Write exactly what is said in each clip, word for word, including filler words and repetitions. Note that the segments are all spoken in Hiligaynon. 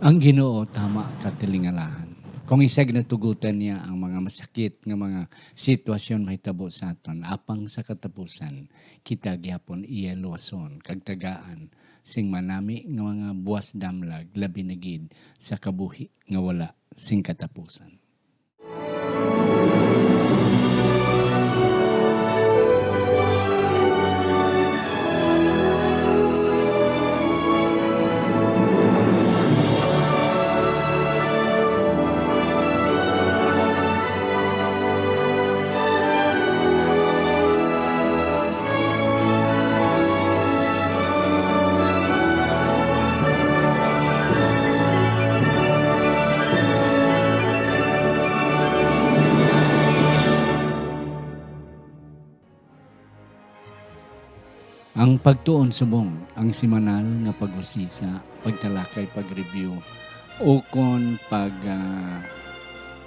Ang Ginoo tama ka tilingalahan. Kung isa ginatugutan niya ang mga masakit nga mga sitwasyon mahitabo sa aton, apang sa katapusan, kita gihapon iya luwason kag tagaan sing manami nga mga buwas damlag, labi na gid sa kabuhi nga wala sing katapusan. Ang pagtuon subong, ang semanal nga pag-usisa, pagtalakay, pag-review, ukon pag, ah,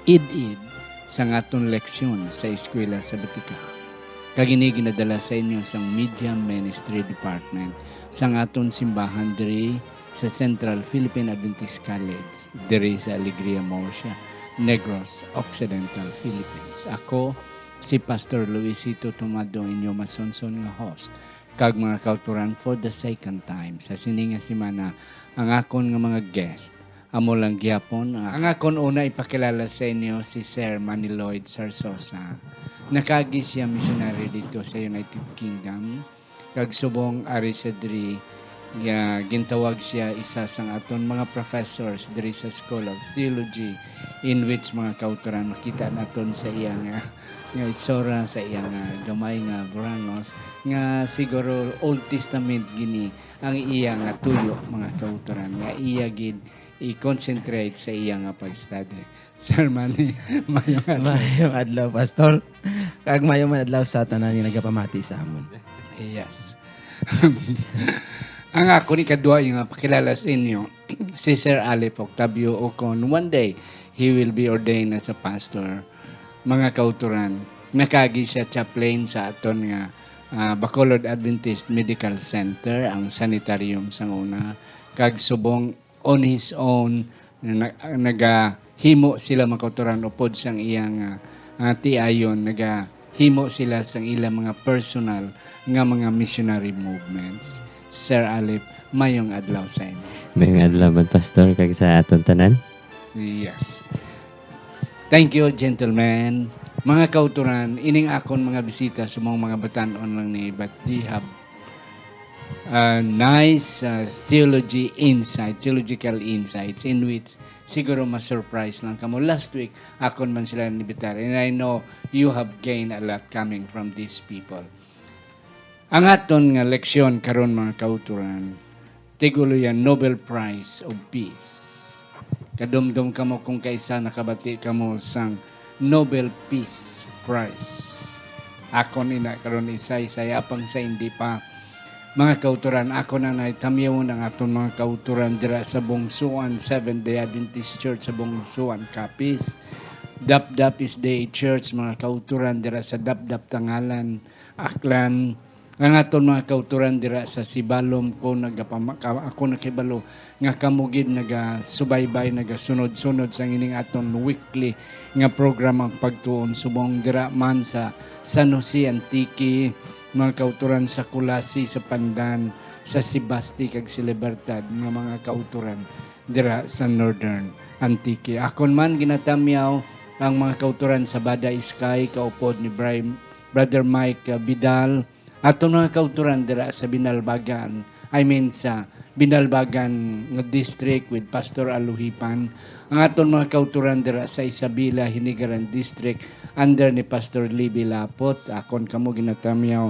id-id sang aton leksyon sa Eskwela Sabatika. Kag ini ginadala sa inyo sang Media Ministry Department sang aton simbahan diri sa Central Philippine Adventist College, diri sa Alegria, Murcia, Negros Occidental, Philippines. Ako si Pastor Luisito Tomado, inyo masunson nga host, kag mga kauturan, for the second time sa sini nga semana, ang akon nga mga guest amo lang gihapon ang, ang akon una ipakilala sa inyo si Sir Manny Lloyd Sarsosa. Nakaagi siya missionary dito sa United Kingdom, kag subong ari sa diri nga gintawag siya isa sang aton mga professors diri sa School of Theology, in which, mga kauturan, makita naton sa iya nga, nga itsura, sa iya nga gamay nga burangos, nga siguro Old Testament gini ang iya nga tuyo, mga kauturan, nga iya gid i-concentrate sa iya nga pag-study. Sir Manny, mayong adlaw. Mayong adlaw, Pastor. Kag mayong man adlaw sa tanan nga nagapamati sa amon. Yes. Ang akon ikadua nga pakilala sa inyo, si Sir Alip Octavio Ocon. One day, he will be ordained as a pastor. Mga kauturan, nakaagi siya chaplain sa aton nga, ah, Bacolod Adventist Medical Center, ang sanitarium sang una, kag subong on his own, na, nagahimo sila, mga kauturan, upod sang iyang, ah, ah, tiayon, nagahimo sila sang ilang mga personal nga mga missionary movements. Sir Alip, mayong adlaw sa inyo. Mayong adlaw man, Pastor, kag sa aton tanan. Yes. Thank you, gentlemen. Mga kauturan, ining akon mga bisita sa mga, mga batan-on lang ni, but they have, uh, nice, uh, theology insight, theological insights in which siguro ma-surprise lang kamo. Last week, akon man sila nibitar, and I know you have gained a lot coming from these people. Ang aton nga leksyon karon, mga kauturan, tigulo yan, Nobel Prize of Peace. Kadumdom kamo kung kaisa nakabati kamo sang Nobel Peace Prize. Akon ina karon isa-isa, apang sa hindi pa, mga kauturan, ako na naitamyawon ang aton mga kauturan dira sa Bungsuan Seventh Day Adventist Church sa Bungsuan, Capiz. Dapdap S D A Church, mga kauturan, dira sa Dapdap, Tangalan, Aklan. Ang aton mga kauturan dira sa Sibalom, ko nagapama-, ka-, ako nakibalo nga kamo gid nagasubaybay, nagasunod-sunod sa ining aton weekly nga programa, ang Pagtuon Subong, dira man sa San Jose, Antique, mga kauturan, sa Culasi, sa Pandan, sa Sebaste, kag sa Libertad, nga mga kauturan dira sa Northern Antique. Akon man ginatamyaw ang mga kauturan sa Bada Iskay, kaupod ni Bri-, Brother Mike, uh, Vidal, aton mga kauturan dira sa Binalbagan, I mean, sa Binalbagan nga district with Pastor Aluhipan, ang aton mga kauturan dira sa Isabela, Hinigaran District, under ni Pastor Libby Lapot. Akon kamo ginatamyaw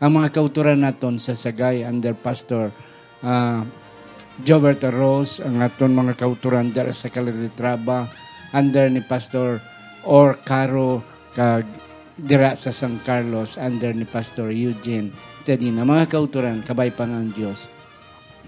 ang mga kauturan naton sa Sagay under Pastor, ah, Jobert Arroz, ang aton mga kauturan dira sa Calatrava under ni Pastor Or Caro, kag dira sa San Carlos under ni Pastor Eugene Tadina. Mga kauturan, kabay pa nga ang Dios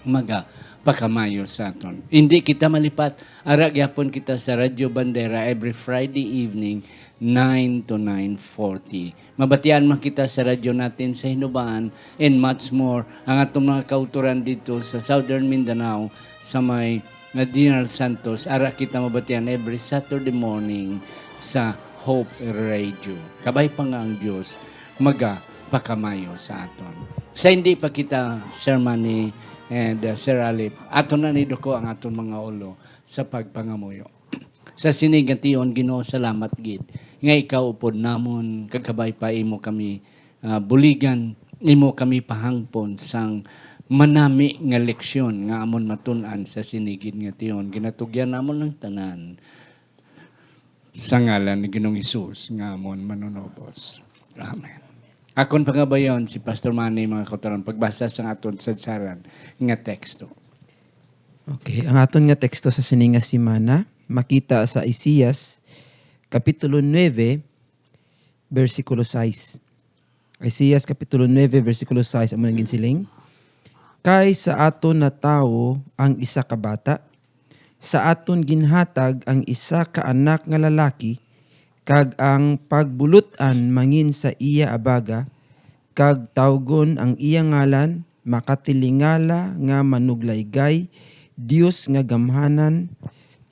magapakamayo sa aton. Hindi kita malipat. Ara gyapon kita sa Radyo Bandera every Friday evening, nine to nine forty. Mabatian man kita sa radyo natin sa Hinubaan and much more. Ang atong mga kauturan dito sa Southern Mindanao, sa may nga General Santos, ara kita mabatian every Saturday morning sa Hope Radio. Kabay pa nga ang Dios magapakamayo sa aton. Sa hindi pa kita, Sir Manny and, uh, Sir Alip, aton na niduko ang aton mga ulo sa pagpangamuyo. Sa sini nga tion, Ginoo, salamat gid nga ikaw upod namon, kag kabay pa imo kami, ah, buligan, imo kami pahangpon sang manami nga leksyon nga amon matun-an sa sini gid nga tion. Ginatugyan namon ang tanan sa ngalan ni Ginoong Hesus nga amon Manunubos. Amen. Akon pangabayon si Pastor Manny, mga kautoran, pagbasa sang aton sadsaran nga teksto. Okay, ang aton nga teksto sa sini nga semana makita sa Isaias Kapitulo nuebe, bersikulo sais. Isaias Kapitulo nuebe, bersikulo sais, amo nang ginsiling, "Kay sa aton natawo ang isa ka bata, sa aton ginhatag ang isa ka anak nga lalaki, kag ang pagbulut-an mangin sa iya abaga, kag tawgon ang iya ngalan, Makatilingala nga Manuglaygay, Dios nga Gamhanan,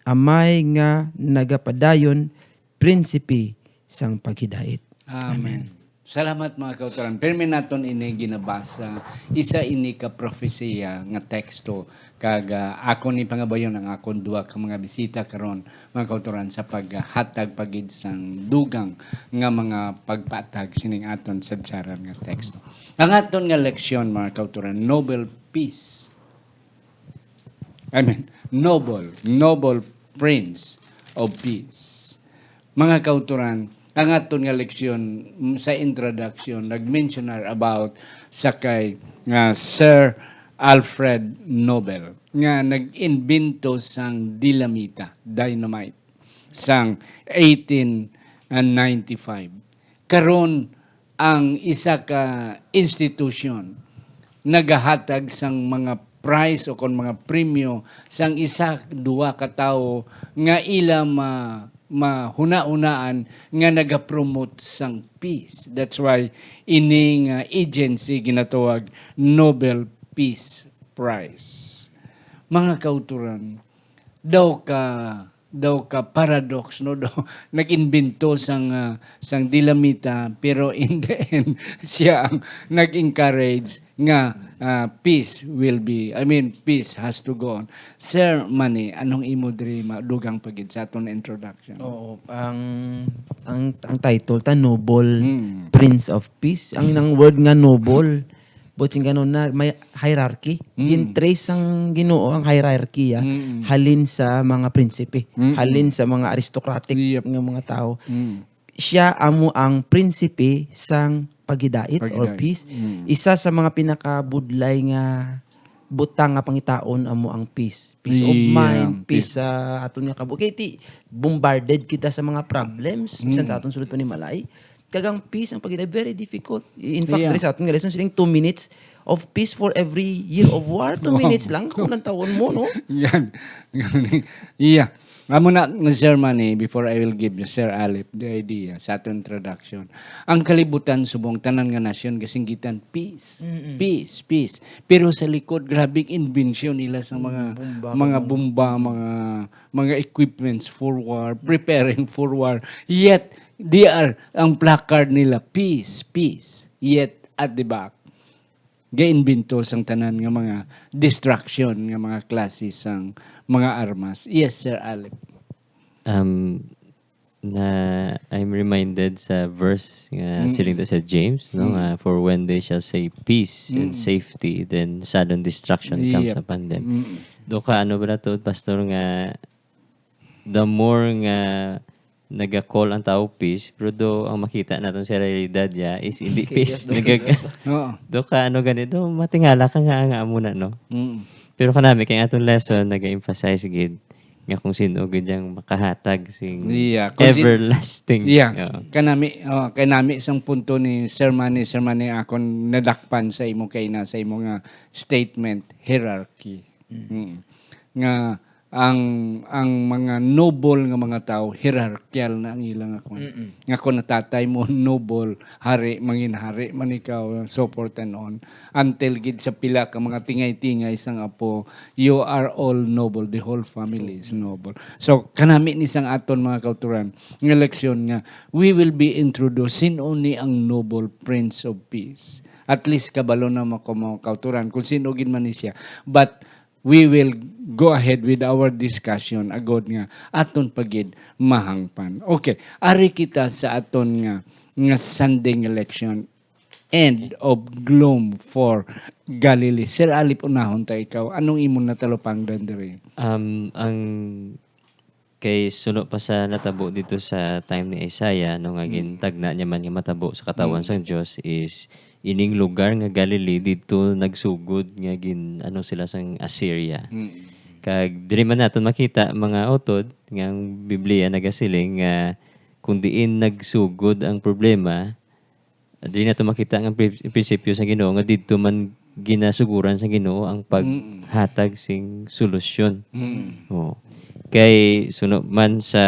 Amay nga Nagapadayon, Prinsipe sang Paghidait." Amen. Amen. Salamat, mga kautoran. Pirmi naton ini ginabasa. Isa ini ka prophesia nga teksto. Kag, ah, ako ni pangabayon ang akon duha ka mga bisita karon, mga kautoran, sa paghatag pa gid sang dugang nga mga pagpatag sining aton sadsaran nga teksto. Ang aton nga leksyon, mga kautoran, Nobel Peace. I mean, Noble, Noble Prince of Peace. Mga kautoran, ang aton nga leksyon, mm, sa introduction, nag-mention na about sa kay nga Sir Alfred Nobel nga nag-imbento sang dinamita, dynamite, sang eighteen ninety-five. Karon, ang isa ka institusyon nagahatag sang mga prize o kon mga premyo sang isa, duha ka tawo nga ila ma-, mahuna-hunaan nga nagapromote sang peace. That's why ini nga agency ginatawag Nobel Peace Prize. Mga kautoran, daw ka, daw ka paradox, no? Daw nag-imbento sang, ah, sang dinamita, pero in the end, siya ang nag-encourage nga, ah, peace will be, I mean, peace has to go on. Sir Manny, anong imo diri madugang pa gid sa aton introduction? Oo, ang, ang, ang title ta, Noble Mm. Prince of Peace. Ang, ang word nga noble, but sing ganon na may hierarchy. Mm. Gin-trace sang Ginoo ang hierarchy, ah. Mm. Halin sa mga prinsipe, Mm. halin sa mga aristocratic Yep. nga mga tao. Mm. Siya amo ang prinsipe sang paghidait or Paghidait. peace. Mm. Isa sa mga pinakabudlay nga butang nga pangitaon amo ang peace. Peace of Yeah, mind, peace peace. sa aton nga kabuhi. Kay ti, bombarded kita sa mga problems, bisan sa Mm. aton sulod panimalay. Kag ang peace, ang paghidait, very difficult. In fact, Yeah. diri sa aton nga lesson, siling two minutes of peace for every year of war. Two Wow. minutes lang, kung lang taon mo, no? Yan. Iya. Amo na, Sir Manny, before I will give Sir Alip the idea sa aton introduction. Ang kalibutan, subong tanan nga nasyon, gasinggitan, peace, Mm-mm. peace, peace. Pero sa likod, grabing inbensyon nila sa mga, Bomba, mga mga bomba, mga, mga equipments for war, preparing for war. Yet, they are, ang placard nila, "Peace, peace." Yet, at the back, gaimbento sang tanan nga mga destruction nga mga klase sang mga armas. Yes, Sir Alip. Um, na, I'm reminded sa verse nga Mm. siling ta sa James, no, Mm. nga, "For when they shall say peace and Mm. safety, then sudden destruction comes Yep. upon them." Mm. Do ka, ano ba na to, Pastor, nga the more nga naga-call ang tao peace, pero do ang makita naton sa realidad ya is hindi Chaos peace. na Nagag-, gid. Oo. Do ka, ano gani, do matingala ka nga, nga amo na, no? Mm. Pero kanami, kay atong lesson, naga-emphasize gid nga kung sino gid yang makahatag sing Yeah, kung sin-, everlasting. Yeah. Oo. Kanami, oh, kay nami sang punto ni Sir Manny, Sir Manny, akon nadakpan sa imo kay na sa imo nga statement, hierarchy. Mm. Mm. Nga ang ang mga noble nga mga tawo, hierarchical na ang ilang nga kwan. Mm-mm. Nga kung natatay mo, noble, hari, mangin hari man ikaw, so forth and on. Until gid sa pila ka mga tingay-tingay sang apo, you are all noble, the whole family is noble. So, kanami ni sang aton mga kauturan, nga leksyon nga, we will be introduced, sin-o ni ang noble Prince of Peace? At least, kabalo na mo ko mga kauturan, kung sin-o gid man ni siya. But, we will go ahead with our discussion agod nga aton pa gid mahangpan. Okay, ari kita sa aton nga, nga Sunday nga leksyon, end of gloom for Galilee. Sir Alip, unahon ta ikaw. Anong imong natalupangdan diri? Um, ang kay suno pa sa natabo dito sa time ni Isaiah, no, nga Mm. gintagna niya man nga matabo sa katawan Mm. sang Dios is ining lugar nga Galilee, didto nagsugod nga gin-, ano sila sang Assyria. Mm. Kag diri man naton makita, mga utod, nga ang Biblia nagasiling nga kung diin nagsugod ang problema, diri nato makita nga pri-, prinsipyo sa Ginoo nga didto man ginasuguran sa Ginoo ang Mm. paghatag sing solusyon. Mm. Oo. Kay suno man sa,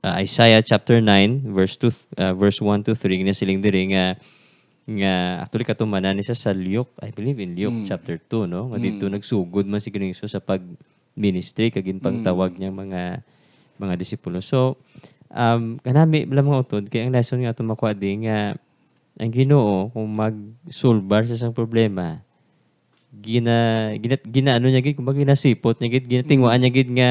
ah, Isaiah chapter nine, verse two, ah, verse one to three, ginasiling diri nga, nga actually katumanan ni sa, sa Luke, I believe in Luke Mm. chapter two, no? Nga didto Mm. nagsugod man si Ginoong Hesus sa pag-ministry kag ginpangtawag Mm. niya mga, mga disipulo. So, um, kanami lang mga utod, kay ang lesson nga ato makuha di nga ang Ginoo, kung mag-solbar sa isang problema, gina-, gina-, ginaano niya gid, kumbaga ginasipot niya gid, ginatinguhaan Mm. niya gid nga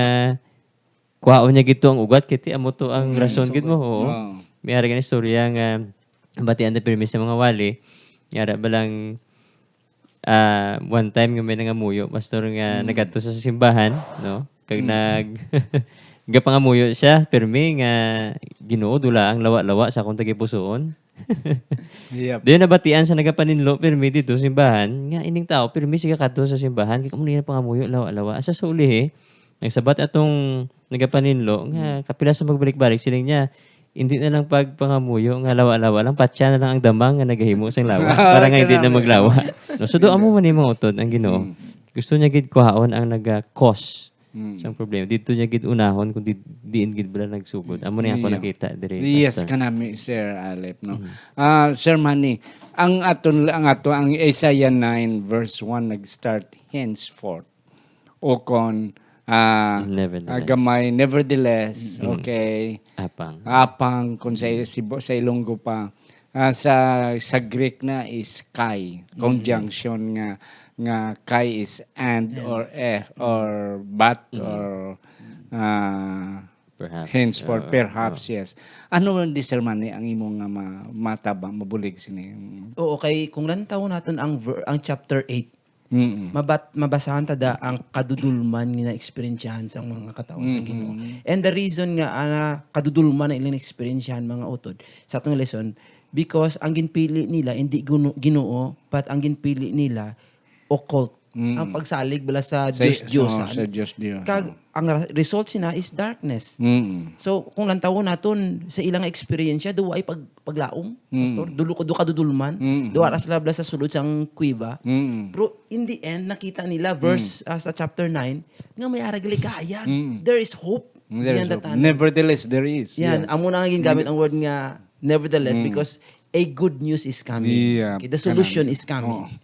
kuhaon niya gid to ang ugat, kay ti amo to ang Mm, rason gid mo, sugat. Oo. Oo. May ara gani istorya nga batian na pirmi sa mga wali. Yara ba lang, ah, one time nga may nangamuyo, pastor, nga Mm. nagadto sa simbahan, no? Kag Mm. nag-, gapangamuyo siya, pirmi nga, "Ginoo, dula ang lawa-lawa sa akong tagipusoon." Yep. Diyo nabatian sa nagapaninlo, pirmi dito simbahan, nga ining tao, pirmi siya kadto sa simbahan, kay kamo niya pangamuyo, lawa-lawa. Asa sa ulihi, nagsabat atong nagapaninlo, nga Mm. kapila sa magbalik-balik, siling niya, "Hindi na lang pagpangamuyo nga lawa-lawa lang, patya na lang ang damang nga nagahimo sang lawa, para nga hindi na Kanami. maglawa." No, so, do Hindi. amo man ni mga utod ang Ginoo. Mm. Gusto niya gid kuhaon ang naga-cause Mm. sang problema. Dito niya gid unahon kung di-, diin gid bala nagsugod. Amo ni ako Yeah. nakita diri, Yes, Pastor. kanami, Sir Alep, no? Mm. Ah, Sir Manny, ang aton, ang ato, ang Isaiah nine verse one nag-start, "Henceforth." O kon, ah, Nevertheless. ah, gamay, "Nevertheless," Mm. okay. Apang. Apang, kung sa, Mm. Cebu-, sa Ilonggo pa. Ah, sa, sa Greek na is kai, Mm. conjunction nga, nga kai is and Yeah. or eh, Mm. or but Mm. or, ah, Perhaps. henceforth, Uh, perhaps, uh. yes. Ano man di, Sir Manny, ang imo nga ma-, mataba, mabulig sini? Oo, kay kung lantaw naton ang ver-, ang chapter eight, Mm-mm. mabat-, mabasahan ta da ang kadudulman nga na-eksperyensyahan sang mga katawhan sa Mm-mm. Ginoo. And the reason nga, ah, kadudulman na ilang eksperyensyahan, mga utod, sa atong lesson, because ang ginpili nila, hindi Gunu-, Ginoo, but ang ginpili nila, occult. Mm. Ang pagsalig bala sa Sa, Diyos-Diyosan. sa, sa Diyos-Diyosan. Kag ang ra-, result sina is darkness. Mm. So, kung lantawon naton sa ilang eksperyensya, duwa ay pag-, paglaom, Mm. Pastor, dulo ko, duha kadudulman, Mm. duha ra sila bala sa sulod sang kuweba. Mm. Pero in the end, nakita nila, verse, Mm. ah, sa chapter nine, nga may ara gali kahayag. Mm. There is hope. There is Beyond the hope. tunnel. Nevertheless, there is. Yan, Yes. amo na nga gingamit Hindi ang word nga nevertheless Mm. because a good news is coming. Yeah, Okay, the solution kanang is coming. Oo.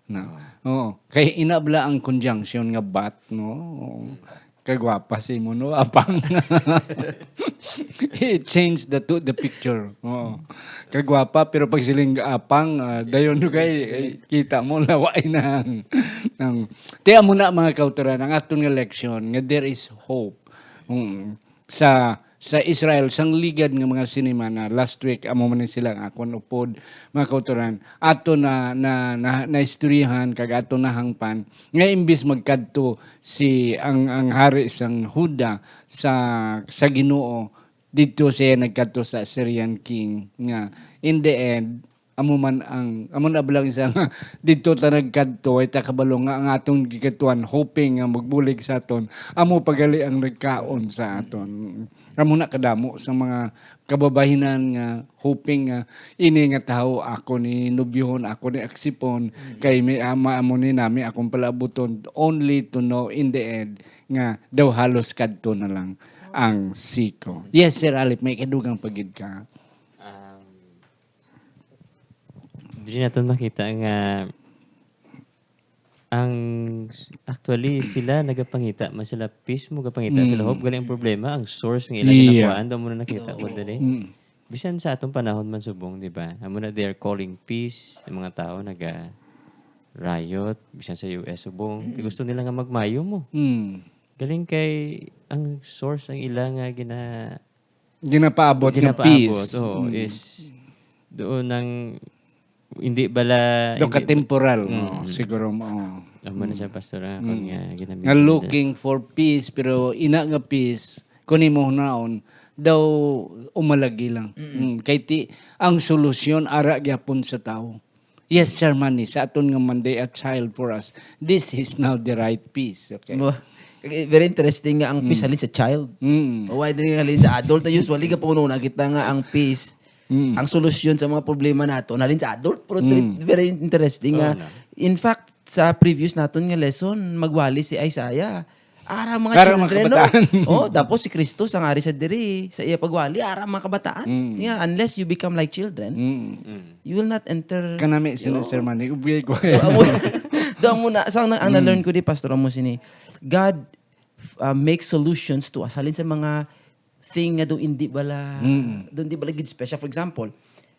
Na. Oo. Kay ina bala ang conjunction nga but, no? Kagwapa si mo, no? Apang. It changed the to-, the picture. Oo. Kagwapa, pero pag siling apang, ah, dayon kay, eh, kita mo, laway na ang, ang, ti amo na, mga kautoran, ang aton nga leksyon, nga there is hope. Mm. Sa, sa Israel, sang ligad nga mga sinimana, last week, amo man ni sila ang akon upod, mga kautoran, ato na, na, na, naistoryahan, kag ato nahangpan, nga imbis magkadto si, ang, ang hari sang Huda sa, sa Ginoo, didto siya nagkadto sa Assyrian king, nga in the end, Amo man ang, amo na ba lang siya nga didto ta nagkadto, ay ta kabalo nga ang atong gikadtuan, hoping nga magbulig sa aton, amo pa gali ang nagkaon sa aton. Amo na kadamo sa mga kababahinan nga hoping nga ini nga tawo ako ni nobyohon, ako ni aksipon, kay may ama amo ni nami akong palaabuton, only to know in the end nga daw halos kadto na lang ang siko. Yes, Sir Alip, may kadugang pa gid ka. Um, Diri naton makita nga ang, actually, sila nagapangita man sila, pismo gapangita sila. Mm. Hope gali ang problema, ang source nga ila Yeah. ginakuhaan, daw mo na nakita ko dali. Mm. Bisan sa atong panahon man subong, di ba? Amo na, they are calling peace. Ang mga tao naga riot, bisan sa U S subong. Mm. Gusto nila nga magmayo mo. Mm. Galing kay ang source ang ila nga gina-, Ginapaabot nga ginapaabot, peace. Oo, Mm. is doon ang hindi bala, Do hindi ka temporal, Mm. oo, siguro mo, oo. Amo na Mm. siya, Pastor, ah, Mm. kung nga ginamit Nga siya looking for peace, pero ina nga peace, kung imo hunaon, daw umalagi lang. Mm. Mm. Kay ti, ang solusyon ara gyapon sa tao. Yes, Sir Manny, sa aton nga Monday, a child for us. This is now the right peace. Okay. Mo-, eh, very interesting nga ang peace Mm. halin sa child. Mm. O, why dili halin sa adult? Usually, kapuno na kita nga ang peace, Mm. ang solusyon sa mga problema nato, halin sa adult. Pero Mm. very interesting Oo nga. na. In fact, sa previous naton nga lesson, magwali si Isaiah. Ara mga Ara mga children, no? kabataan. Oh, tapos si Kristo sang ari sa diri, sa iya pagwali, ara mga kabataan. Mm. Yeah, unless you become like children, Mm. Mm. you will not enter. Kanami sila, Yo. Sir Manny, ubiyay ko. Amo, do mo na, so ang, ang Mm. na-learn ko di, Pastor, amo sini, God, uh, makes solutions to us. Halin sa mga thing nga do hindi bala, Mm. do hindi bala gid special. For example,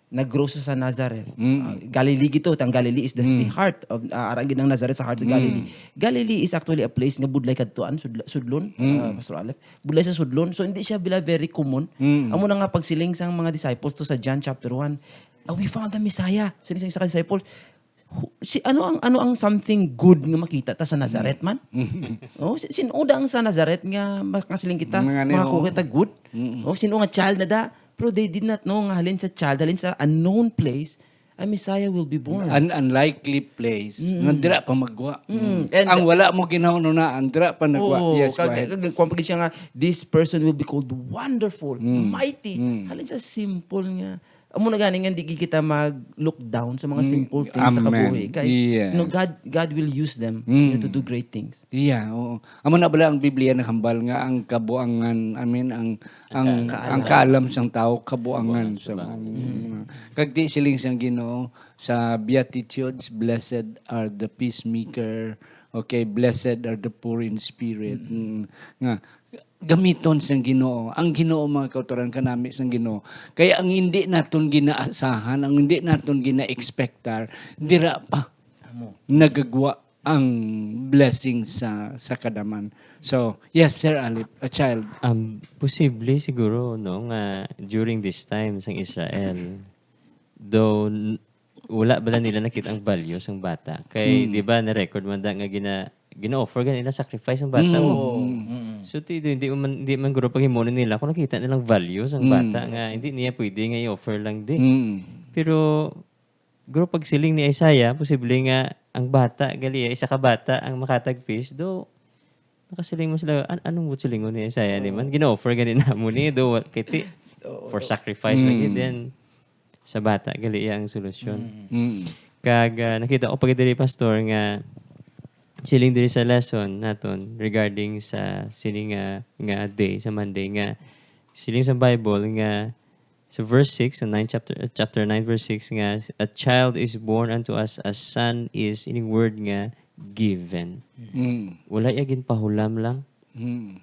nag-grow sa, sa Nazareth. Mm. Ah, Galilee gito, ang Galilee is the, the Mm. heart of, ah, arang gid ang Nazareth sa heart sa Mm. Galilee. Galilee is actually a place nga budlay kadtuan, sudla-, sudlon, Mm. ah, Pastor Aleph. Budlay sa sudlon. So, hindi siya bila very common. Mm. Amo na nga pagsiling sang mga disciples to sa John chapter one, "Ah, we found the Messiah." Siling sa isa ka disciple, "Hu-, si, ano ang, ano ang something good nga makita ta sa Nazareth man?" Mm. Oh, si-, sin-o da ang sa Nazareth nga makasiling kita, Mga niho. makakuha kita good? Mm. Oh, sin-o nga child na da? Pero they did not know nga halin sa child, halin sa unknown place, a Messiah will be born. An unlikely place, Mm. nga dira pa magwa. Mm. Mm. And Ang wala mo ginahunahuna, ang dira pa nagwa. Oo, Yes, go kag, ahead. kag, kung pag siya nga, "This person will be called Wonderful, Mm. Mighty." Mm. Halin sa simple nga. Amo na gani nga, di kita mag-look down sa mga Mm. simple things sa Amen. kabuhi. Kay, Yes. you know, God, God will use them, you know, to Mm. do great things. Yeah, oo. Amo na bala ang Biblia naghambal nga ang kabuangan, I mean, ang, ang, Ang kaalam. ang kaalam sang tawo, kabuangan Kabuangan sa sa Panginoon. Mm. Kag di siling sang Ginoo sa Beatitudes, "Blessed are the peacemaker," okay, "Blessed are the poor in spirit." Mm. Mm. Nga, gamiton sang Ginoo. Ang Ginoo, mga kautoran, kanami sang Ginoo. Kaya ang hindi naton ginaasahan, ang hindi naton gina-expectar, dira pa Amo. nagagwa ang blessing sa, sa kadaman. So, yes, Sir Alip, a child. Um, posible siguro, no, nga during this time sang Israel, though n-, wala bala nila nakita ang value sang bata. Kay, Mm. di ba, na-record man da nga gina-, gina-offer gani nila sacrifice ang bata. Mm. Oo. Mm. Mm. So, ti-, di, di man, di man guro paghimuon nila kung nakita nilang value sang Mm. bata nga hindi niya pwede nga i-offer lang di. Mm. Pero, guro pagsiling ni Isaiah, posible nga ang bata, gali, isa ka bata ang makatag peace, do, nakasiling mo sila, "An-, anong buot silingon ni Isaiah ni man? Oo. Gina-offer gani namo ni, do, wa-, kay ti-, Oo, for do. sacrifice lagi, Mm. then sa bata, gali iya ang solusyon." Mm. Mm. Kag, ah, nakita ko pa diri, Pastor, nga siling diri sa lesson naton regarding sa sini nga, nga day, sa Monday, nga siling sa Bible nga sa verse six, sa nine chapter, chapter nine, verse six nga, "A child is born unto us, a son is," ining word nga, "given." Mm. Wala iya ginpahulam lang. Mm.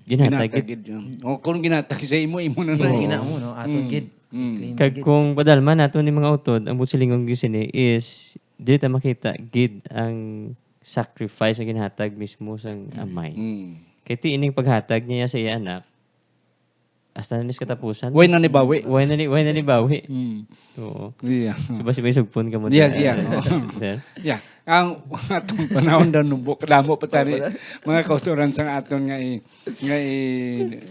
Ginhatag Ginhatag gid. gid yun. O, kung ginhatag sa imo, imo na Imo na. gid na mo, no? Aton Mm. gid. Mm. Claim Kag gid. kung padalman nato ni mga utod, ang buot silingon gid sini is, dili ta makita gid ang sacrifice nga ginhatag mismo sang Mm. amay. Mm. Kay ti ining paghatag niya sa iya anak, Hasta na ni sa katapusan. Way na ni bawi. Way na ni, way na ni bawi. Mm. Oo. Yeah. So, basi may sugpon ka mo Yes, dira, yeah. Sir? Yeah. Ang atong panahon daw nubo, kadamo pa tani mga kauturan sang aton nga i, nga i,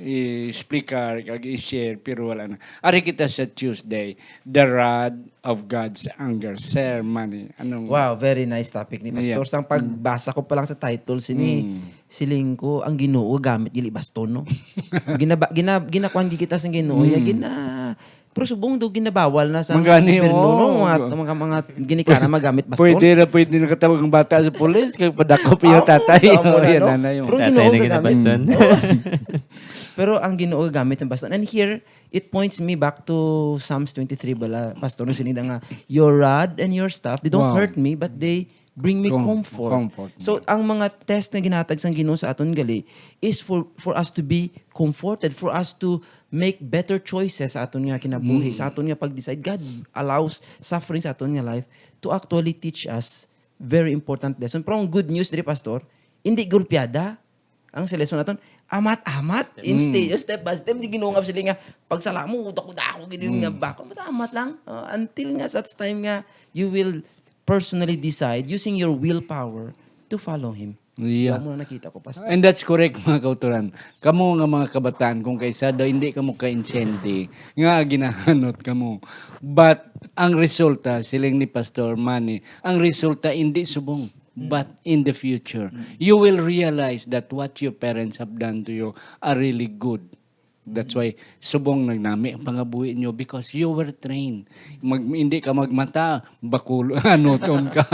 i-explicar kag i-share, pero wala na. Ari kita sa Tuesday, the rod of God's anger. Sir Manny, anong Wow, very nice topic ni Pastor. Yeah. Sang pagbasa ko pa lang sa title sini, Mm. siling ko, ang Ginoo gamit gili baston, no? Ginaba, gina, ginakuan gid kita sang Ginoo. Ya, Mm. gina, pero subong do ginabawal na sa Magani, gobyerno, no? oo. Mga, mga, mga ginikanan magamit baston. Pwede na, pwede na katawag ang bata sa pulis kay padakop yung Oo, tatay. oo, muna, Yan no? na, na yung Pero ang Tatay Ginoo na gagamit. ginabaston. Pero ang Ginoo gamit sa baston. And here, it points me back to Psalms twenty-three bala, Pastor, no, sini nga, "Your rod and your staff, they don't Wow. hurt me, but they bring me Com- comfort." comfort. So, ang mga test nga ginatag sang Ginoo sa aton gali is for for us to be comforted, for us to make better choices sa aton nga kinabuhi, sa aton nga pag-decide. God allows suffering sa aton nga life to actually teach us very important lesson. Pero ang good news diri, Pastor, hindi gulpiada ang sa lesson naton. Amat-amat, in stage, step by step, di ginungab sila nga, pagsala mo, dako-dako, gid yung nga bako. Amat-amat lang, uh, until nga such time nga you will personally decide using your willpower to follow Him. Yeah. Yan mo na nakita ko, Pastor. And that's correct, mga kauturan. Kamo nga mga kabataan, kung kaisa daw hindi kamo ka-intindi, nga ginahanot kamo. But ang resulta, siling ni Pastor Manny, ang resulta hindi subong, but in the future. You will realize that what your parents have done to you are really good. That's why subong nagnami ang pangabuhi nyo because you were trained. Mag, hindi ka magmata, bakul, anuton ka.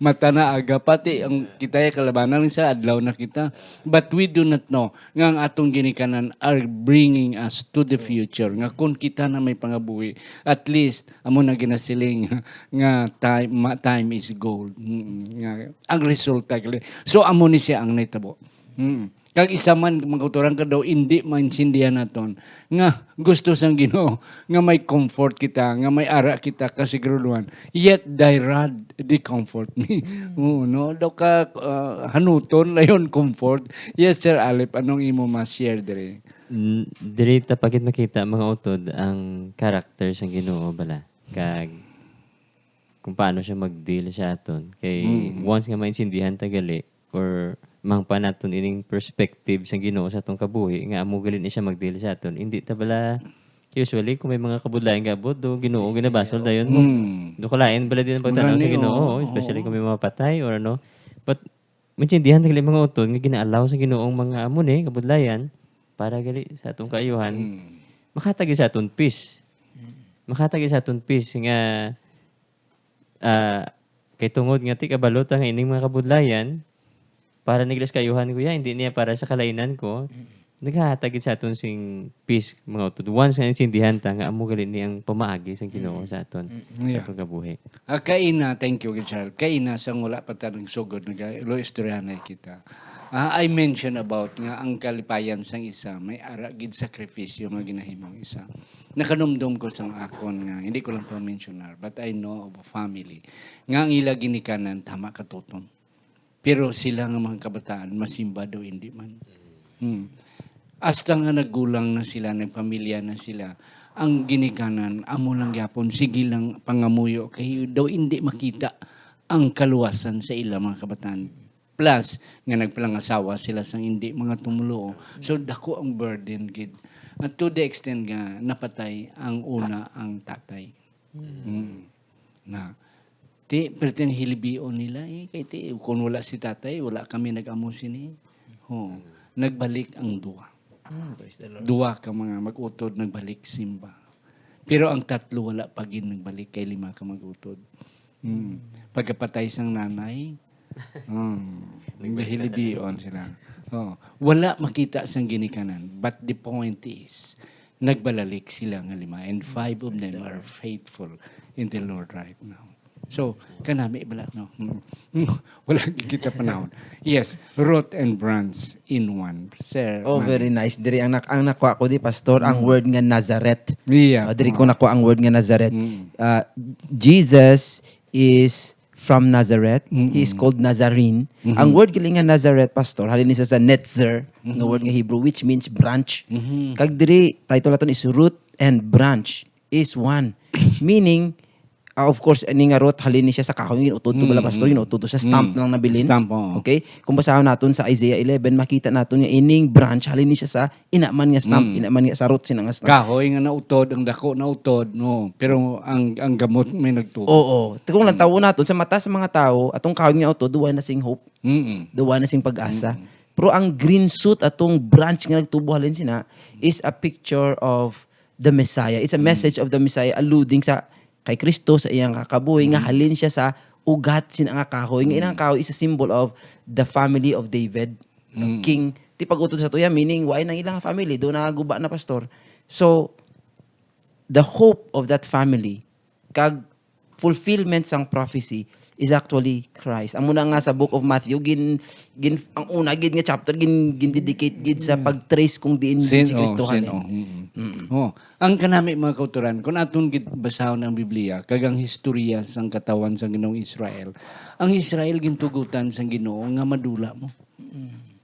Mata na aga. Pati ang kita kalabanan sa adlaw na kita. But we do not know nga ang atong ginikanan are bringing us to the future. Nga kung kita na may pangabuhi, at least, amo na ginasiling nga time, ma- time is gold. Mm, nga, ang resulta. So, amo ni siya ang nahitabo. Mm. Kag isa man, mga kauturan, ka daw, hindi maintindihan naton nga gusto sang Ginoo nga may comfort kita, nga may ara kita kasiguraduhan. Yet thy rod they comfort me. Oo, no? Daw ka, ah, hanuton, layon comfort. Yes, Sir Alip, anong imo ma-share diri? Mm, diri ta pagit makita, mga utod, ang character sang Ginoo bala. Kag kung paano siya mag-deal sa aton. Kay Mm. once nga maintindihan ta gali, or mangpa naton ining perspective sang Ginoo sa atong kabuhi, nga amo gali ni siya mag-deal sa aton. Hindi ta bala, usually, kung may mga kabudlayan nga abot, do Ginoo ginabasol dayon mo. Mm. Do kalain bala din ang pagtanaw Murag sa ni, Ginoo, oo, especially oo. kung may mga patay or ano. But maintindihan ta gali, mga utod, nga gina-allow sa Ginoo ang mga amo ni kabudlayan para gali sa atong kaayuhan. Mm. Makatagi sa aton peace. Makatagi sa aton peace nga, ah, kay tungod nga ti kabalo ta nga ining mga kabudlayan, para ni sa kaayuhan ko ya, hindi niya para sa kalainan ko. Naghahatag gid sa aton sing peace, mga utod. Once nga intindihan ta nga amo gali ni ang pamaagi sang Ginoo sa aton, Yeah. sa atong kabuhi. Ah, kaina, thank you, Charles. Kaina, sang wala pa ta nagsugod, nag-, lo istoryahanay kita. Ah, I mentioned about nga ang kalipayan sang isa, may ara gid sakripisyo nga ginahimong isa. Nakanumdom ko sang akon nga, hindi ko lang pa-mentionar, but I know of a family nga ang ila ginikanan, tama ka, Toton. Pero sila nga mga kabataan, masimba daw hindi man. Hmm. Hasta nga naggulang na sila, nagpamilya na sila, ang ginikanan, amo lang gyapon, sige lang pangamuyo, kay daw hindi makita ang kaluwasan sa ila mga kabataan. Plus, nga nagpalangasawa sila sang hindi mga tumuluo. So, dako ang burden gid. At to the extent nga napatay ang una ang tatay. Mm. Na, ti, pero tin hilibion nila eh. Kay ti, kung wala si tatay, wala kami nag-amo sini. Ho, nagbalik ang duwa. Mm, praise the Lord. Duwa ka mga mag-utod nagbalik simba. Pero ang tatlo wala pa gid nagbalik kay lima ka mag-utod. Mm. Pagkapatay sang nanay, mm, hilibion sila. Oh, wala makita sang ginikanan. But the point is, nagbalalik sila nga lima, and five of them are faithful in the Lord right now. So, kanami bala, no? Mm. Wala kita panahon. Yes, root and branch in one. Sir, Oh, Manny. Very nice. Diri ang nak- ang nakuha ko di, Pastor, ang word nga Nazareth. Yeah. Ah, diri ko nakuha ang word nga Nazareth. Mm. Ah, Jesus is from Nazareth. He is called Nazarene. Ang word gali nga Nazareth, Pastor, halin ni siya sa netzer, nga word nga Hebrew, which means branch. Kag diri, title naton is root and branch is one. Meaning, ah, of course, ani nga root, halin ni siya sa kahoy, gin-utod to bala, Pastor, gin-utod to sa stump lang nabilin. Stump, oo. Okay? Kung basahon naton sa Isaiah eleven, makita naton nga ining branch, halin ni siya sa ina man nga stump, ina man nga sa root sina nga stump. Kahoy nga nautod, ang dako nautod, no? Pero ang, ang gamot may nagtubo. Oo. Kung lantawon naton, sa mata sa mga tawo, atong kahoy nga nautod, duwa na sing hope. Mm-mm. Duwa na sing pag-asa. Mm-mm. Pero ang green shoot, atong branch nga nagtubo halin sina, is a picture of the Messiah. It's a message of the Messiah alluding sa kay Kristo, sa iyang kakabuhi, nga halin siya sa ugat sina nga kahoy. Nga inang kahoy is a symbol of the family of David, king. Ti pag-utod sa tuya, meaning, wa nang ilang family, do na guba na, Pastor. So, the hope of that family, kag fulfillment sang prophecy is actually Christ. Amo na nga sa Book of Matthew, gin, gin, ang una gid nga chapter, gin, gin-dedicate gid sa pag-trace kung diin gid si Kristo halin. Oh. Ang kanami, mga kauturan, kung aton gid basahon ang Biblia, kag ang historya sang katawan sang Ginoong Israel, ang Israel gintugutan sang Ginoo nga madula mo.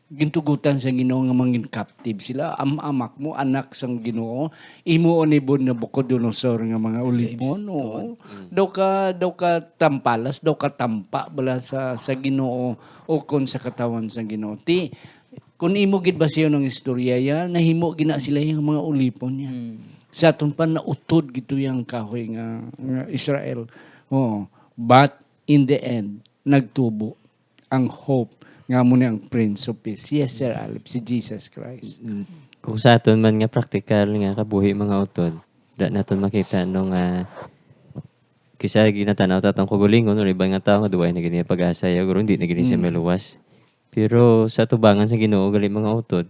Gintugutan sang Ginoo nga mangin captive sila. Am-amak mo, anak sang Ginoo, imo ni Nabucodonosor nga mga ulipon, oo. Daw ka, daw ka tampalas, daw ka tampa bala sa, sa Ginoo, o kon sa katawan sang Ginoo. Ti, kung imo gid basahon ang istorya ya, nahimo gina sila yung mga ulipon niya. Sa aton pa, nautod gito yung kahoy nga, nga Israel. Oo. But, in the end, nagtubo ang hope nga amo ni ang Prince of Peace. Yes, Sir Alip, si Jesus Christ. Mm. Kung sa aton man nga praktikal nga kabuhi, mga utod, da naton makita no nga kisa ginatanaw ta tong kagulingon or iban nga tawo nga duway na gini pag-asa ya, guro hindi na gini siya maluwas. Pero sa tubangan sa Ginoo gali, mga utod,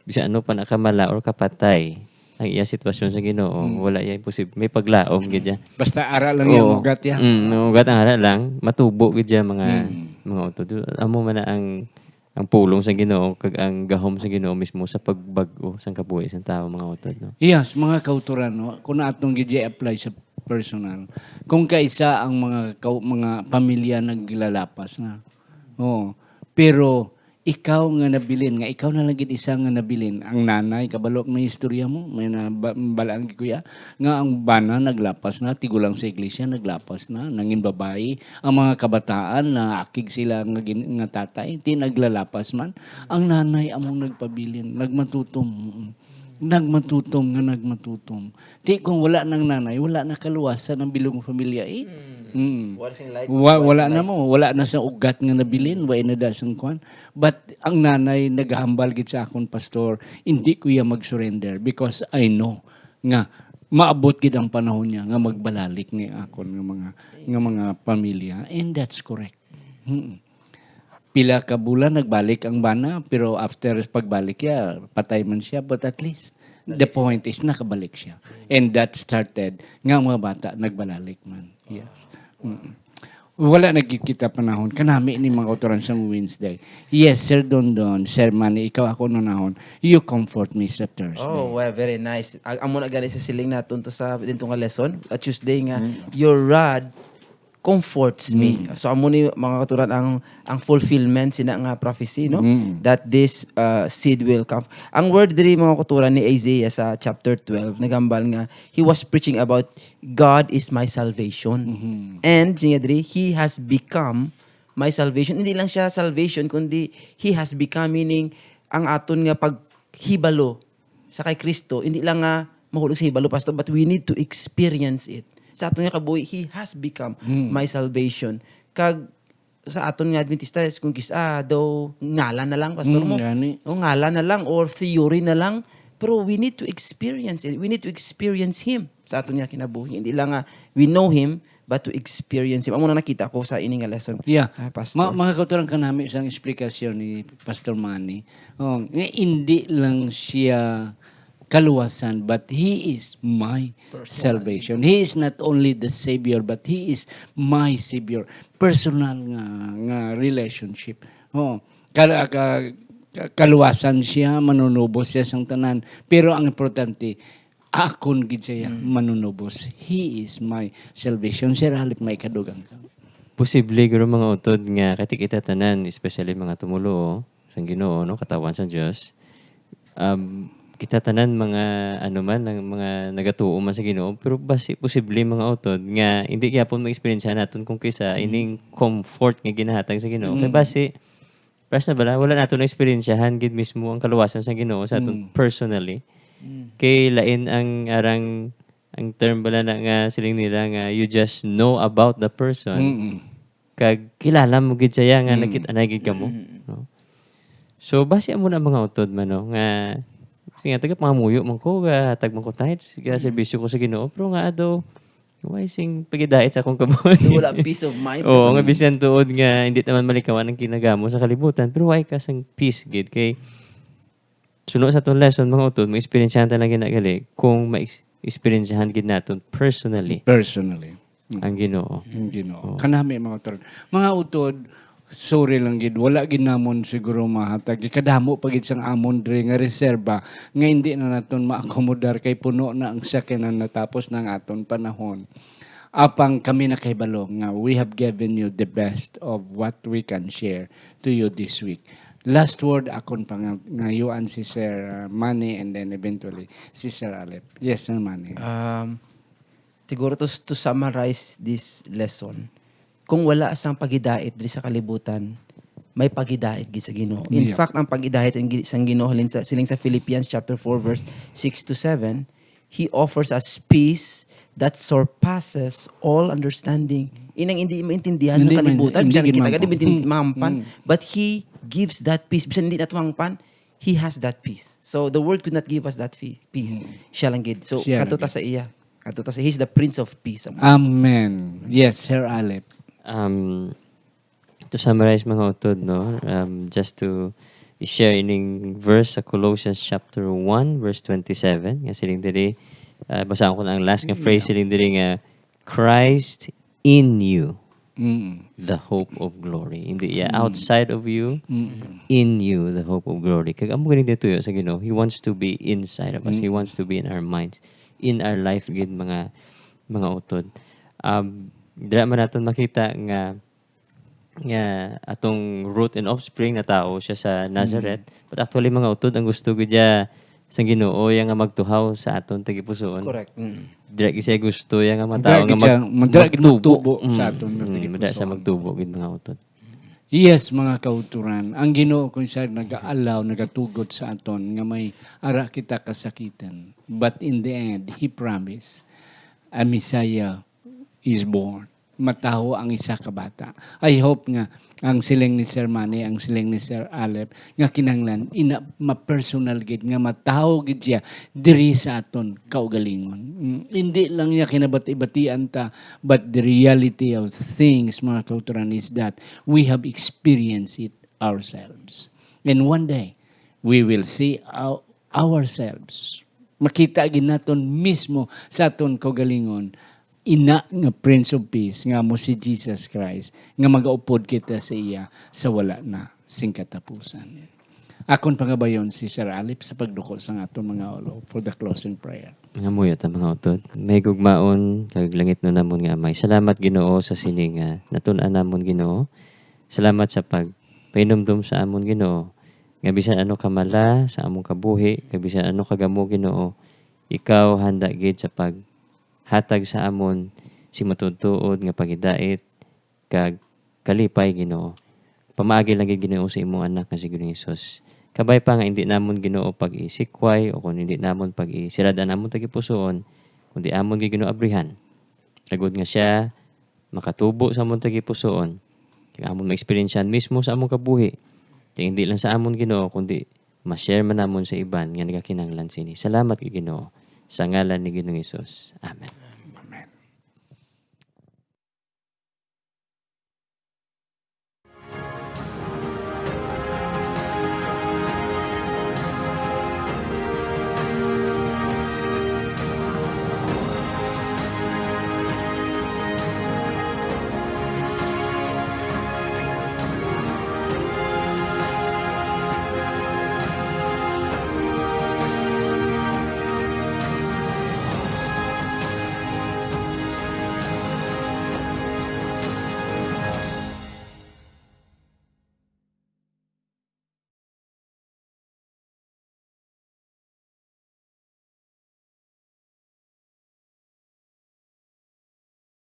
bisan ano pa nakamala or kapatay ang iya sitwasyon sa Ginoo, wala iya imposible. May paglaom gid ya. Basta ara lang niya, oo, maugat ya. Mm, maugat ang ara lang, matubo gid ya, mga, mga utod. Amo man na ang, ang pulong sa Ginoo kag ang gahom sa Ginoo mismo sa pagbag-o sang kabuhi sang tawo, mga utod, no? Yes, mga kauturan, no? Kung atong gid i-apply sa personal, kung kaisa ang mga kau-, mga pamilya naglalapas na. Oo. Pero ikaw nga nabilin, nga ikaw na lang gid isa nga nabilin. Ang nanay, kabalo may istorya mo, may na ba-, balaan gid kuya, nga ang bana naglapas na, tigulang sa iglesia naglapas na, nangin babayi. Ang mga kabataan na akig sila nga gin-, nga tatay, ti naglalapas man. Ang nanay among nagpabilin, nagmatutom. Mm. Nagmatutom nga nagmatutom. Ti kung wala nang nanay, wala na kaluwasan ang bilog nga pamilya, eh. Mm. Wala sing light, wa-, wala na mo, wala na sa ugat nga nabilin, wa na da sang kwan. But ang nanay nagahambal gid sa akon, Pastor, hindi ko iya mag-surrender because I know nga maabot gid ang panahon niya nga magbalalik ni akon nga mga, nga mga pamilya. And that's correct. Mm. Pila ka bulan nagbalik ang bana, pero after pagbalik niya, patay man siya, but at least, the point is, nakabalik siya. And that started nga ang mga bata nagbalalik man. Yes. Mm. Wala nagkikita panahon. Kanami ni mga kauturan sa Wednesday. Yes, Sir Dondon, Sir Manny, ikaw ako nunahon. You comfort me sa Thursday. Oh, well, very nice. Ag-, amo na gani sa siling naton to sa dito nga lesson, at Tuesday nga, your rod comforts me. Mm. So, amo ni mga kauturan ang, ang fulfillment sina nga prophecy, no? Mm. That this, uh, seed will come. Ang word diri, mga kauturan, ni Isaiah sa chapter twelve, nagambal nga he was preaching about God is my salvation. Mm-hmm. And siya diri, he has become my salvation. Hindi lang siya salvation, kundi he has become, meaning ang aton nga paghibalo sa kay Kristo, hindi lang nga mahulog sa hibalo, Pastor, but we need to experience it. Sa aton nga kabuhi, he has become my salvation. Kag sa aton nga Adventista, kung kis-, ah, daw ngalan na lang, Pastor, mo. Gani. O ngalan na lang or theory na lang. Pero we need to experience it. We need to experience Him sa aton nga kinabuhi. Hindi lang nga we know Him, but to experience Him. Amo na nakita ko sa ini nga lesson, yeah, ah, Pastor. Ma-, mga kauturan, kanami sang eksplikasyon ni Pastor Manny. Oh, nga hindi lang siya kaluwasan, but He is my salvation. He is not only the Savior, but He is my Savior. Personal nga, nga relationship. Oh, kal-, ka-, ka-, kaluwasan siya, manunubos siya sang tanan. Pero ang importante, akon gid siya manunubos. He is my salvation. Sir Alip, may kadugang ka. posible guro, mga utod, nga kay kita tanan, especially mga tumoluo sang Ginoo, no, katawhan sang Dios, um, kita tanan mga, ano man, ang mga nagatuo man sa Ginoo, pero basi posible, mga utod, nga hindi gyapon ma-experience naton kung kisa Mm. ining comfort nga ginahatag sa Ginoo. Kay Mm. basi, basi na bala, wala nato na-experiencehan gid mismo ang kaluwasan sa Ginoo sa aton Mm. personally. Mm. Kay lain ang arang, ang term bala na nga siling nila nga you just know about the person. Mm-mm. Kag kilala mo gid siya nga Mm. nagkita na gid kamo, Mm. no? So, basi amo na, mga utod man, no, nga, sige nga, taga pangamuyo man ko, gahatag man ko tithes, ga Mm. serbisyo ko sa Ginoo, pero nga daw, why sing pagidait sa akong kabuhi? Wala peace of mind. Oo, nga Tapos bisan tuod nga hindi ta man malikawan ang kinagamo sa kalibutan, pero why ka sang peace gid? Kay suno sa aton lesson, mga utod, ma-experiencehan ta lang gid na gali kung ma-experiencehan gid naton personally Personally. Mm. ang Ginoo. Ang Ginoo. Oo. Kanami, mga utod. Mga utod, sorry lang gid, wala gid namon siguro mahatag. Kadamo pa gid sang amon diri nga reserba nga hindi na naton maakomodar kay puno na ang sakyanan, natapos na ang aton panahon. Apang kami nakahibalo nga we have given you the best of what we can share to you this week. Last word, akon pangayuan si Sir, uh, Manny, and then eventually si Sir Alep. Yes, Sir Manny. Um, siguro to, to summarize this lesson, kung wala sang pagidait diri sa kalibutan, may pagidait gid sa Ginoo. In Yeah. fact, ang pagidait ang gi-, sang Ginoo, halin sa, siling sa Philippians chapter four, verse six to seven, He offers us peace that surpasses all understanding. Inang hindi maintindihan Hindi sa man, kalibutan, hindi bisan gid kita gid maampan. maintin-, Mm. maampan, Mm. but He gives that peace. Bisan hindi nato maampan, He has that peace. So, the world could not give us that fe-, peace. Mm. Siya lang gid. So, Siya kadto lang ta gid. sa iya. Kadto ta sa, He's the Prince of Peace. Amen. Yes, Sir Alep. Um, to summarize, mga utod, no, um, just to i-share ining verse sa Colossians chapter one, verse twenty-seven, nga siling diri, ah, basaon ko na ang last nga Mm, phrase, yeah. siling diri nga, "Christ in you, Mm. the hope of glory." Hindi, yeah, Mm. "Outside of you, Mm. in you, the hope of glory." Kag amo gani dito sa Ginoo, He wants to be inside of us. He Mm. wants to be in our minds, in our life, gid, mga, mga utod. Um, dira man naton makita nga nga atong root and offspring na tao siya sa Nazareth. Mm. But actually, mga utod, ang gusto gid niya sang Ginoo, iya nga magtuhaw sa aton tagipusoon. Correct. Mm. Dira gid siya gusto iya nga mga Madira tao gid nga siya, mag-, madira gid magtubo. magtubo sa Mm, aton nga mm, madira siya tagipusoon. magtubo gid, mga utod. Yes, mga kauturan, ang Ginoo kung siya nag-aalaw, nagatugot sa aton nga may ara kita kasakitan. But in the end, He promised, a Messiah is born. Matawo ang isa ka bata. I hope nga ang siling ni Sir Manny, ang siling ni Sir Alep, nga kinahanglan ina ma-personal gid, nga matawo gid siya diri sa aton kaugalingon. Mm, hindi lang niya kinabati-batian ta, but the reality of things, mga kauturan, is that we have experienced it ourselves. And one day, we will see our, ourselves. Makita gid naton mismo sa aton kaugalingon, ina nga Prince of Peace, nga amo si Jesus Christ, nga magaupod kita sa iya sa wala na sing katapusan. Akon pangabayon si Sir Alip sa pagduko sang aton mga ulo for the closing prayer. Mangamuyo ta, mga utod. May gugmaon kag langitnon namon nga Amay, salamat, Ginoo, sa sini nga natun-an namon, Ginoo. Salamat sa pagpahinumdom sa amon, Ginoo, nga bisan ano kamala sa among kabuhi, kag bisan ano kagamo, Ginoo, ikaw handa gid sa paghatag sa amon sing matuod-tuod nga paghidait kag kalipay, Ginoo. Pamaagi lang gid, Ginoo, sa imong Anak nga si Ginoong Hesus. Kabay pa nga indi namon, Ginoo, pag-isikway o kon indi namon pag-isirad-an amon tagipusoon, kundi amon gid, Ginoo, abrihan, agod nga sia makatubo sa amon tagipusoon, kag amon maeksperiensyahan mismo sa amon kabuhi, kag indi lang sa amon, Ginoo, kundi ma-share man namon sa iban nga nagakinahanglan sini. Salamat kay Ginoo, sa ngalan ni Ginoong Hesus. Amen.